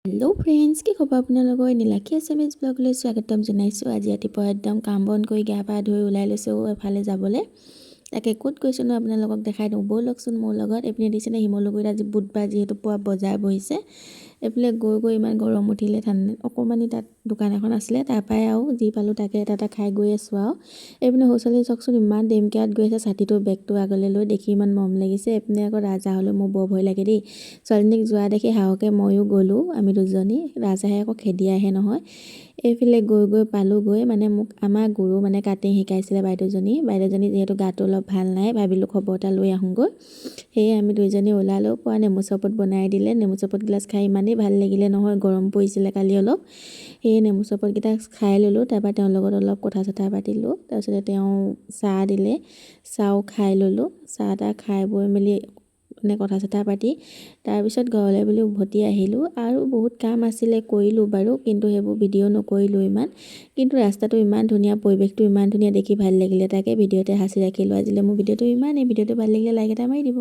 Hello' friends, কি খবৰ আপোনালোকৰ? নীলাক্ষী এছামিজ ব্লগলৈ স্বাগতম জনাইছোঁ। আজি ৰাতিপুৱা একদম কাম বন কৰি গা পা ধুই ওলাই লৈছোঁ এফালে যাবলৈ। তাকে ক'ত গৈছোঁ নো আপোনালোকক দেখাই দিওঁ, ব'লকচোন মোৰ লগত। এইপিনে দিছেনে শিমলুগুৰিত আজি বুধবাৰ যিহেতু পুৱা বজাৰ বহিছে। এইফালে গৈ গৈ ইমান গৰম উঠিলে, ঠাণ্ডা অকণমানি তাত দোকান এখন আছিলে, তাৰপৰাই আৰু যি পালোঁ তাকে এটা এটা খাই গৈ আছোঁ। আৰু এইপিনে সৰু ছোৱালী চাওকচোন, ইমান ডেমকেয়াৰত গৈ আছে ছাতিটো বেগটো আগলৈ লৈ, দেখি ইমান মৰম লাগিছে। এইপিনে আকৌ ৰাজহাঁহলৈ মোৰ বৰ ভয় লাগে দেই। ছোৱালীজনীক যোৱা দেখি সাহসে ময়ো গ'লোঁ, আমি দুজনী। ৰাজহাঁহে আকৌ খেদি আহে নহয়। এইফালে গৈ গৈ পালোঁগৈ। মানে মোক আমাৰ গুৰু মানে কাটিং শিকাইছিলে বাইদেউজনী। বাইদেউজনী যিহেতু গাটো অলপ ভাল নাই, ভাবিলোঁ খবৰ এটা লৈ আহোঁগৈ। সেয়ে আমি দুইজনী ওলালোঁ। পুৱা নেমু চৰবত বনাই দিলে। নেমু চৰবত গিলাচ খাই ইমানেই ভাল লাগিলে নহয়, গৰম পৰিছিলে কালি অলপ। সেয়ে নেমু চৰবতকেইটা খাই ল'লোঁ। তাৰপৰা তেওঁৰ লগত অলপ কথা চথা পাতিলোঁ। তাৰপিছতে তেওঁ চাহ দিলে, চাহো খাই ল'লোঁ। চাহ তাহ খাই বৈ মেলি মানে কথা চথা পাতি তাৰপিছত ঘৰলৈ বুলি উভতি আহিলোঁ। আৰু বহুত কাম আছিলে, কৰিলোঁ বাৰু, কিন্তু সেইবোৰ ভিডিঅ' নকৰিলোঁ ইমান। কিন্তু ৰাস্তাটো ইমান ধুনীয়া, পৰিৱেশটো ইমান ধুনীয়া, দেখি ভাল লাগিলে, তাকে ভিডিঅ'তে সাঁচি ৰাখিলোঁ। আজিলৈ মোৰ ভিডিঅ'টো ইমানেই। ভিডিঅ'টো ভাল লাগিলে লাইক এটা মাৰি দিব।